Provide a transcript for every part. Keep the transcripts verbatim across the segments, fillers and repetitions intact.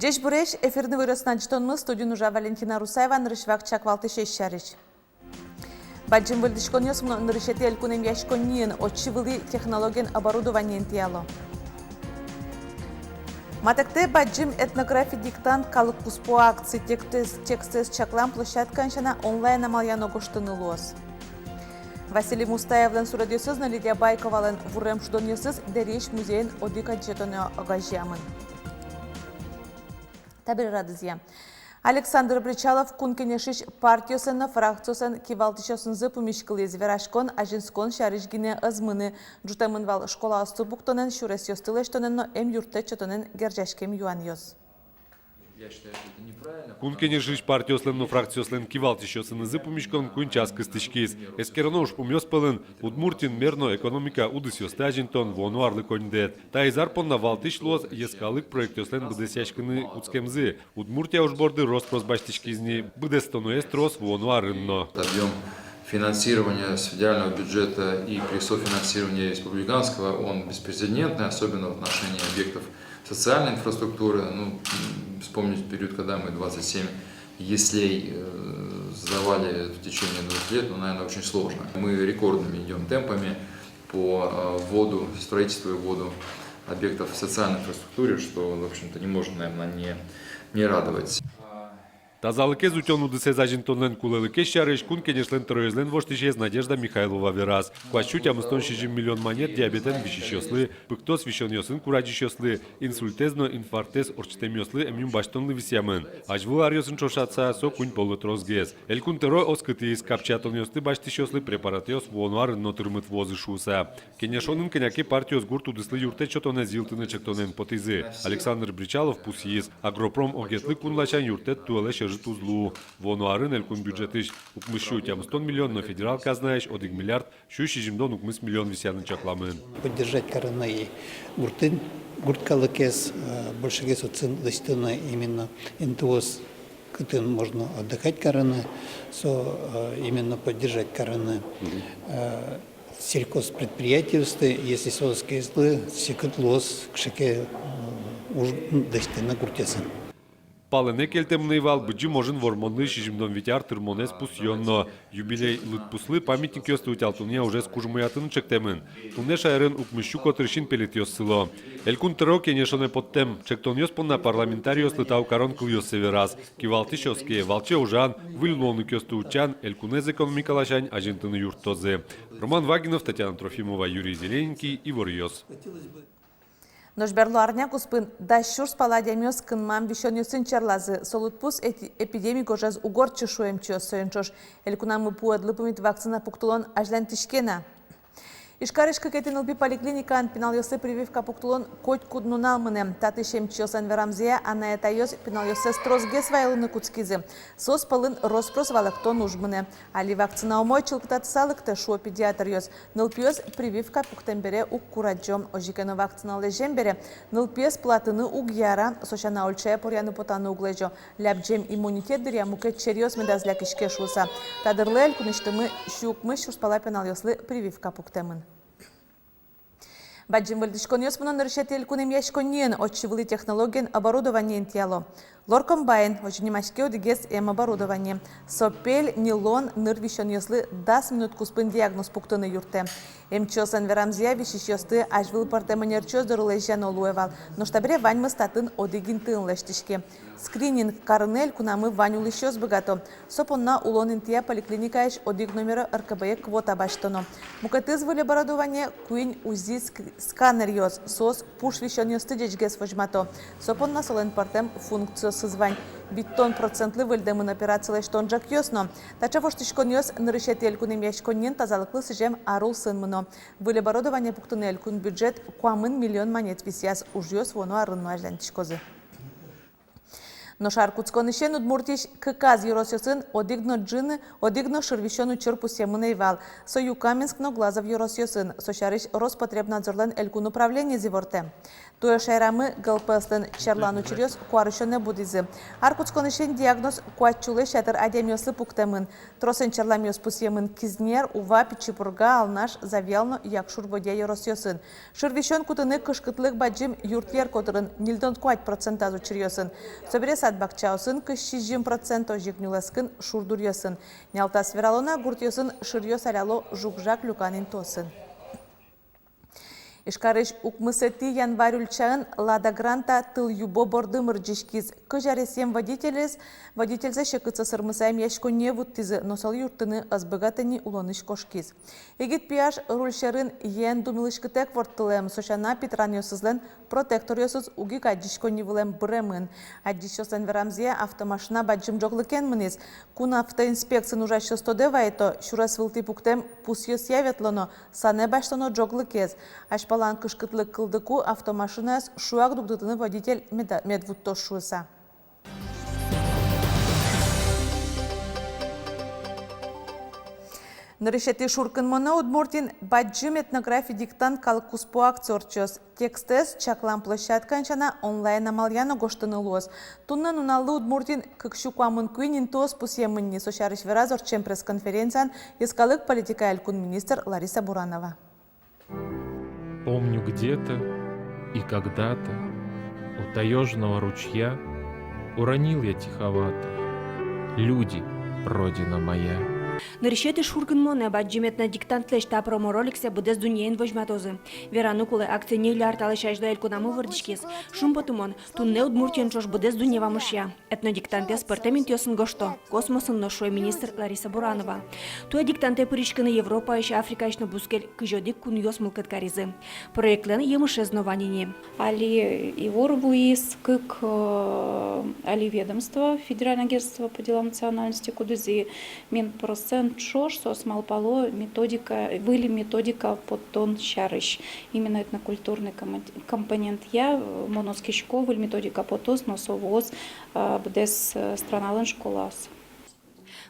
Ӟечбуресь! Эфирын «Иворъёс» адӟытонмы. Студиын ужа Валентина Русаева. Нырысь вакчияк валтӥсез сярысь. Бадӟым выльдӥськонъёс мыно нырысетӥ элькун эмъяськонниын, отчы вылӥ технологиен оборудование интыяло. Матэктэ бадӟым этнографи диктант калыккуспо акци. Текстэз, текстэз чаклам площадкаын сяна онлайн амалъя но гожтыны луоз. Василий Мустаевлэн суредъёсыз но Лидия Байковалэн вурем шудонъёсыз Дэриысь музейын одӥг адӟытонэ огазеямын. Табере радызъя. Александр Бречалов Кун Кенешысь партиослэн но фракциослэн кивалтӥсьёсынызы пумиськылӥз. Вераськон азинскон сярысь гинэ ӧз мыны. Ӝутэмын вал школаосты пуктонэн, сюресъёсты лэсьтонэн но эмъюрттэт сётонэн герӟаськем юанъёс. Кун Кенешысь партиослэн но фракциослэн кивалтӥсьёсынызы пумиськон куинь час кыстӥськиз. Эскероно ужпумъёс пӧлын Удмуртиын мер но экономика удысъёсты азинтон, вуоно арлы коньдэт. Таиз ар понна валтӥсь луоз йӧскалык проектъёслэн быдэсъяськыны кутскемзы. Удмуртия уж борды рос-прос басьтӥськиз ни, быдэстоноез трос вуоно арын но. Объём финансирования с федерального бюджета и при софинансировании республиканского, он беспрецедентный, особенно в отношении объектов социальной инфраструктуры. Ну, м, вспомнить период, когда мы двадцать семь яслей, э, сдавали в течение двух лет, ну, наверное, очень сложно. Мы рекордными идём темпами по, э, вводу, строительству и вводу объектов в социальной инфраструктуре, что, в общем-то, не может, наверное, не, не радовать. Тазалыкез утён удысэз азинтонлэн кулэлыкез сярысь Кун Кенешлэн тӧроезлэн воштӥсез Надежда Михайлова вераз. Куать сю тямыстон сизьым миллион манет диабетэн висисьёслы, пыктос висёнъёсын курадӟисьёслы, инсультэз но инфарктэз ортчытэмъёслы эмъюм басьтонлы висъямын. Азьвыл аръёсын ӵошатыса, со куинь поллы тросгес. Элькун тӧро оскытӥз, капчиятонъёсты басьтӥсьёслы препаратъёс вуоно арын но тырмыт вуозы шуыса. Кенешонын кӧня ке партиос гурт удыслы юрттэт сётонэз йылтыны ӵектонэн потӥзы. Александр Бречалов пусйиз: агропром огетлы кун ласянь юрттэт туэлэсь ӧжыт уз луы. Вуоно арын элькун бюджетысь укмыс сю тямыстон миллион но федерал казнаысь одӥг миллиард сю сизьымдон укмыс миллион висъяны чакламын. Поддержать карыны и гуртын, гурт калыкез, э, большегес отсын лэсьтыны именно интыос, кытын можно отдыхать карыны, со, э, именно поддержать карыны, э, сельхозпредприятиосты, если соос ке ӧз луы, секыт луоз кыӵе ке, м, уж лэсьтыны гуртъёсын. Палэнэ кельтэмын ӧй вал Быдӟым ожын Вормонлы сизьымдон вить ар тырмонэз пусъён но. Юбилей лыдпуслы памятникъёсты утялтонъя ужез кужмоятыны ӵектэмын. Туннэ шаерын укмыс сю котыр синпелетъёс сыло. Элькун тӧро кенешонэ поттэм ӵектонъёс понна парламентариослы тау карон кылъёссэ вераз. Кивалтӥсьёс ке, валче ужан, выль луонлыкъёсты утчан, элькунэз экономика ласянь азинтыны юрттозы. Роман Вагинов, Татьяна Трофимова, Юрий Зелененький, «Иворъёс». Нош берло арня куспын дас сюрс пала адямиос кынмам висёнъёсын черлазы. Со лыдпус эти-, эпидеми гожез уг ортчы, шуо эмчиос. Соин ӵош элькунамы пуэдлы пумит вакцина пуктылон азьланьтӥське на. Ижкарысь кыкетӥ нылпи поликлиникаын пиналъёслы прививка пуктылон котькуд нунал мынэ. Татысь эмчиослэн верамзыя, анай-атайёс пиналъёссэс тросгес вайылыны кутскизы. Соос пӧлын рос-прос валэктон уж мынэ. Али вакцина умой чылкытатыса лыктэ, шуо педиатръёс. Нылпиос прививка пуктэм бере уг курадӟо. Озьы ке но, вакцина лэзем бере нылпиез пылатыны уг яра, со сяна ульчае поръяны потаны уг лэзё. Лябӟем иммунитет дыръя мукет черъёс медаз лякиське шуыса. Та дырлы элькунысьтымы сю укмыс сюрс пала пиналъёслы прививка пуктэмын. Бадӟым выльдӥськонъёс мыно нырысетӥ элькун эмъяськонниын. Отчы вылӥ технологиен оборудование интыяло. Лор комбайн, озьы нимаське одӥгез эмоборудование. Со пель, нилон, ныр висёнъёслы дас минут куспын диагноз пуктыны юрттэ. Эмчиослэн верамзыя, висисьёсты азьвыл пӧртэм ӧнерчиос доры лэзьяно луэ вал. Нош табере ваньмыз татын одӥг интыын лэсьтӥське. Скрининг карыны элькунамы вань улӥсьёс быгато. Со понна улон интыя поликлиникаысь одӥг номеро РКБ-е квота басьтоно. Мукетыз выль оборудование — куинь УЗИ ск-, сканеръёс. Соос пуш висёнъёсты ӟечгес возьмато. Со понна солэн пӧртэм функциосыз вань. Витьтон процентлы выльдэмын операци лэсьтон ӝӧкъёс но. Таӵе воштӥськонъёс нырысетӥ элькун эмъяськонниын тазалыклы сӥзем ар улсын мыно. Выль оборудование пуктыны элькун бюджет куамын миллион манет висъяз. Ужъёс вуоно арын но азьланьтӥськозы. Нош ар кутсконысен Удмуртиысь кыказ ёросъёсын одӥг но ӝыны, одӥг но шырвисён учыр пусъемын ӧй вал. Со Юкаменск но Глазов ёросъёсын. Со сярысь Роспотребнадзорлэн элькун управлениез ивортэ. Туэ шаерамы ГЛПС-лэн черлан учыръёс куарусёнэ будӥзы. Ар кутсконысен диагноз куать сюлэсь ятыр адямиослы пуктэмын. Тросэн черламъёс пусъемын Кизнер, Ува, Пичи Пурга, Алнаш, Завьял но Якшур-Бӧдья ёросъёсын. Шырвисён кутыны кышкытлык бадӟым юртъер котырын, ньыльдон куать процентаз учыръёсын. Собере сад-бакчаосын кызь сизьым процент, озьы ик нюлэскын, шур дуръёсын. Нялтас вералоно, гуртъёсын шыръёс аляло жуг-жаг люкан интыосын. Ижкарысь укмысэтӥ январь ульчаын Лада Гранта тылъюбо борды мырӟиськиз. Кызь аресъем водителез, водительзэ секытсэ сӧрмыса эмъяськонние вуттӥзы, но солы юрттыны ӧз быгаты ни, улонысь кошкиз. Егит пияш руль сьӧрын йӧн думылӥськытэк ворттылэм, со сяна питранъёсызлэн протекторъёсыз уг ик адӟисько ни вылэм быремын. Адӟисьёслэн верамзыя, автомашина бадӟым ӝоглыкен мынӥз. Кун автоинспекциын ужасьёс тодэ вайыто, сюрес вылтӥ пуктэм пусъёсъя ветлоно, санэ басьтоно ӝоглыкез. Азьпалан кышкытлык кылдыку автомашинаез шуак дугдытыны водитель меда-, мед вуттоз шуыса. Нырысетӥ шуркынмонэ Удмуртиын «Бадӟым этнографи диктант» калык куспо акци ортчоз. Текстэз чаклам площадкаын сяна онлайн амалъя но гожтыны луоз. Туннэ нуналлы Удмуртиын кык сю куамын куинь интыос пусъемын ни, со сярысь вераз ортчем пресс-конференциын йӧскалык политикая элькун министр Лариса Буранова. Помню, где-то и когда-то у таёжного ручья уронил я тиховато: «Люди, родина моя». Нырысетӥ шуркынмонэ «Бадӟым этнодиктантлэсь» та промороликсэ быдэс дуннеын возьматозы. Вераны кулэ, акция ньыль ар талэсь азьло элькунамы вордӥськиз. Шумпотымон, туннэ Удмуртиен ӵош быдэс дунне вамышъя. Этнодиктантэз пӧртэм интыосын гожто, космосын но, шуэ министр Лариса Буранова. Туэ диктантэ пыриськыны Европаысь, Африкаысь но бускель кызь одӥг кунъёс мылкыд каризы. Проектлэн емышез но вань ини. Али ивор вуиз кык, э, али ведомство, Федеральное агентство по делам национальностей, кудӥз и Минпросэн ӵош соос малпало методика, выль методика поттон сярысь. Именно этнокультурный комон-, компонентъя, э, мон оскисько, выль методика потоз, но со вуоз, э, быдэс, э, страналэн школаосы.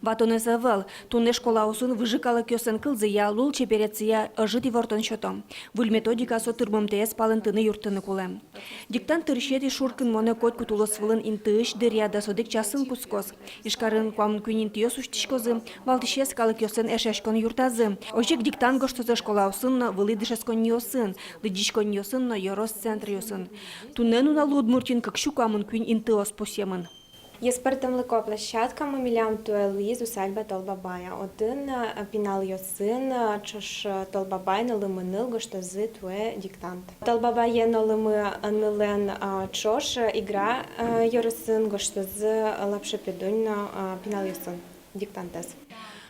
Ватонэз ӧвӧл, туннэ школаосын выжы калыкъёслэн кылзыя, лулчеберетсыя ӧжыт ивортон сёто. Выль методика со тырмымтэез палэнтыны юрттыны кулэ. Диктант нырысетӥ шуркынмонэ котькуд улос вылын интыысь дыръя дас одӥг часын кутскоз. Ижкарын куамын куинь интыос усьтӥськозы, валтӥсез калыкъёслэн эшъяськон юртазы. Озьы ик диктант гожтозы школаосын но, вылӥ дышетсконниосын, лыдӟиськонниосын но, ёрос центръёсын. Туннэ нуналлы Удмуртиын кык сю куамын куинь интыос пусъемын. Йӧспӧртэмлыко площадкамы милям туэ луиз усадьба Толбабая. Отын, э, пиналъёсын, э, ӵош, э, Толбабай но Лымыныл гожтозы туэ диктант. Толбабае но Лымынылэн, э, ӵош, э, Игра, э, ёросын гожтозы Лапшо Педунь но, э, пиналъёсын диктантэз.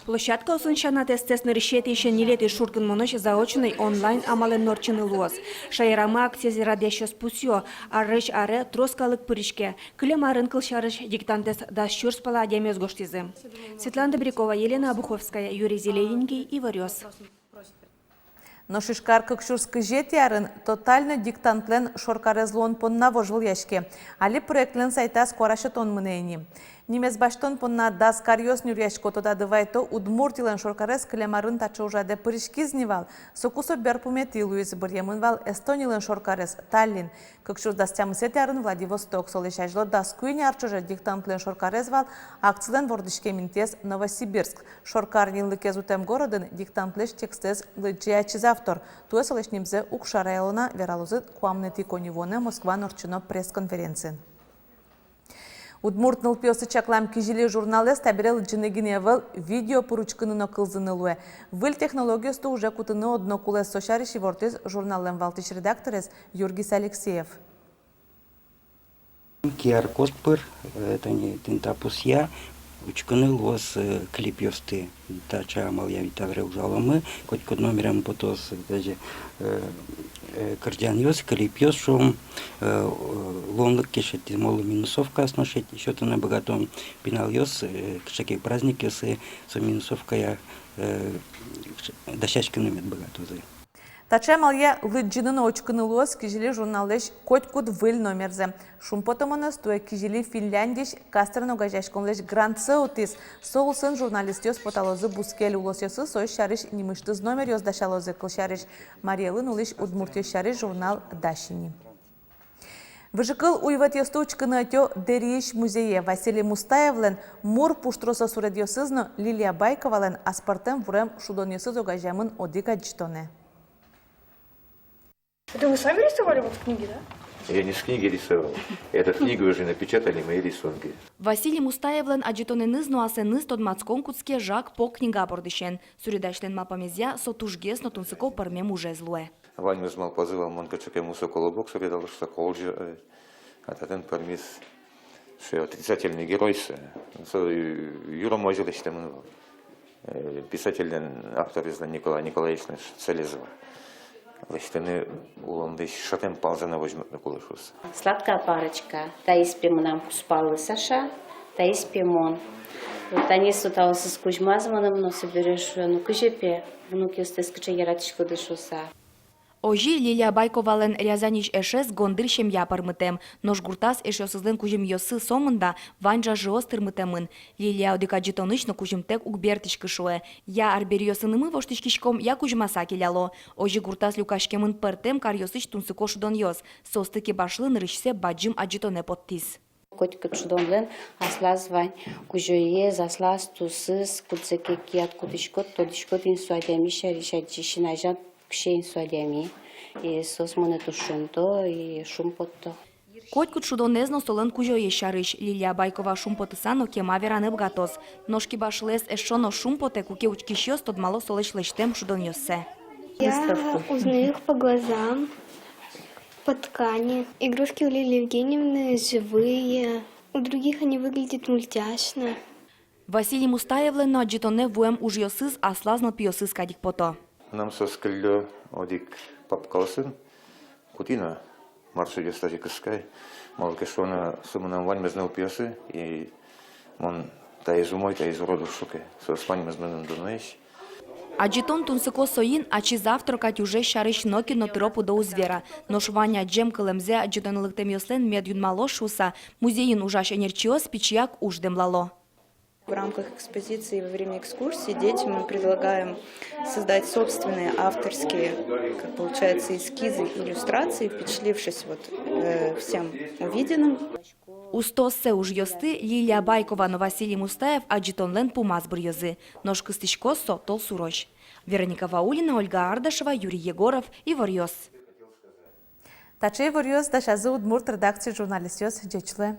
Площадкаосын сяна, тестэз нырысетӥысен ньылетӥ шуркынмонозь заочной, онлайн амалэн но ортчыны луоз. Шаерамы акциез радъясьёс пусъё: арысь аре трос калык пыриське. Кылем арын, кылсярысь, диктантэз дас сюрс пала адямиос гожтӥзы. Светлана Добрякова, Елена Обуховская, Юрий Зелененький, «Иворъёс». Нош Ижкар кык сюрс кызетӥ арын тотальной диктантлэн шоркарез луон понна вожвылъяське. Али проектлэн сайтаз куара сётон мынэ ини. Нимез басьтон понна дас каръёс нюръясько. Тодады вайто, Удмуртилэн шоркарез кылем арын таӵе ужрадэ пыриськиз ни вал. Соку со берпуметӥ луиз, быръемын вал Эстонилэн шоркарез, Таллин. Кык сюрс дас тямысэтӥ арын Владивосток, солэсь азьло дас куинь ар ӵоже диктантлэн шоркарез вал, акцилэн вордӥськем интыез Новосибирск. Шоркар ньыллыкез утэм городын диктантлэсь текстэз лыдӟе ачиз автор. Туэ солэсь нимзэ уг шараяло на, вералозы куамынэтӥ коньывуонэ Москваын ортчоно пресс-конференциын. Удмурт нылпиослы чаклам «Кизили» журналэз табере лыдӟыны гинэ ӧвӧл, видео пыр учкыны но кылзыны луэ. Выль технологиосты уже кутыны одно кулэ, со сярысь ивортӥз журналлэн валтӥсь редакторез Юргис Алексеев. Ку ар код пыр, э, тани тӥни та пусъя учкыны луоз, э, клипъёсты. Таӵе амалъя ми табере ужаломы, котькуд номерамы потоз, даже, э, э, кырӟанъёс, клипъёс, шуом, э, э, луонлык ке шедьтӥм, оло минусовкаос но шедь-, сётыны быгатом, пиналъёс, э, кыӵе ке праздникъёсы со минусовкая, э, дасяськыны мед быгатозы. Таӵе амалъя лыдӟыны но учкыны луоз «Кизили» журналлэсь котькуд выль номерзэ. Шумпотымонэз туэ «Кизили» Финляндиысь Кастрен огазеяськонлэсь грантсэ утӥз. Со улсын журналистъёс поталозы бускель улосъёсы, соос сярысь нимысьтыз номеръёс дасялозы. Кылсярысь, Марий Элын улӥсь удмуртъёс сярысь журнал дась ини. Выжыкыл уйвӧтъёсты учкыны ӧтё Дэриысь музее. Василий Мустаевлэн мур пуштросо суредъёсыз но Лилия Байковалэн аспӧртэм вурем шудонъёсыз огазеямын одӥг адӟытонэ. Это вы сами рисовали вот в книге, да? Я не с книги рисовал. Эту книгу уже напечатали мои рисунки. Василий Мустаевлэн адӟытонэныз но асэныз тодматскон кутске «Жак-Пок» книга бордысен. Суредасьлэн малпамезъя, со тужгес но тунсыко пӧрмем ужез луэ. Ваньмыз малпазы вал, мон кыӵе ке мусо колобок суредало шуса, кол ӝыре. А татын пӧрмиз сыӵе отрицательный герой, со, со ю-, юромо озьы лэсьтэмын вал. Э, писательлэн, авторезлэн, Николай Николаевичлэн Целезова. Лэсьтыны улонлэсь шӧтэм палзэ но возьматыны кулэ шуса. Сладкая парочка. Таиз пе мынам кузпалы Саша, таиз пе мон. Вот тани со таосыз кузьмаз мыным но, собере шуэ: «Ну, кызьы пе, внукъёстэс кыӵе яратӥськоды?» — шуса. Озьы Лилия Байковалэн Рязаньысь эшез гондыр семья пӧрмытэм, нош гуртаз эшъёсызлэн кузьымъёссы сомында вань ӝажыос тырмытэмын. Лилия одӥг адӟытонысь но кузьымтэк уг бертӥськы, шуэ: «Я арбериосынымы воштӥськиськом, я кузьмаса келяло». Озьы гуртаз люкаськемын пӧртэм каръёсысь тунсыко шудонъёс. Соосты кибашлы нырысьсэ бадӟым адӟытонэ поттӥз. Котькуд шудонлэн аслаз вань кузёез, аслаз тусыз, кудзэ ке кияд кутӥськод, тодӥськод ини со адями сярысь, адӟиськод ини, азяд пуксе ини со адями. И соос монэ туж шунто и шумпотто. Котькуд шудонэз но солэн кузёез сярысь. Лилия Байкова шумпотыса но кема вераны быгатоз. Нош кибашлыез эшшо но шумпотэ, куке учкисьёс тодмало солэсь лэсьтэм шудонъёссэ. Я узнаю их по глазам, по ткани. Игрушки у Лилии Евгеньевны живые, у других они выглядят мультяшно. Василий Мустаевлэн но адӟытонэ вуэм ужъёсыз аслаз нылпиосыз кадь ик пото. Мынам соос кыллё одӥг папкаосын, кутӥ но, мар шедёз, тазьы кыскай. Малы ке шуоно, со мынам ваньмыз нылпиосы, и мон таиз умой, таиз урод уг шуке. Соос ваньмыз мыным дуноесь. Адӟытон тунсыко соин, ачиз автор кадь ужез сярысь нокин но тыро-пыдо уз вера. Нош вань адӟем кылэмзэ адӟытонэ лыктэмъёслэн мед юнмалоз шуыса, музейын ужась ӧнерчиос пичияк уж дэмлало. В рамках экспозиции, во время экскурсии детям мы предлагаем создать собственные авторские, как получается, эскизы, иллюстрации, впечатлившись вот, э, всем увиденным. Устооссэ ужъёсты Лилия Байкова но Василий Мустаев адӟытонлэн пумаз быръёзы. Нош кыстӥськоз со толсурозь. Вероника Ваулина, Ольга Ардашева, Юрий Егоров, «Иворъёс». Таӵе иворъёс дасязы удмурт редакциысь журналистъёс. Ӟеч луэ.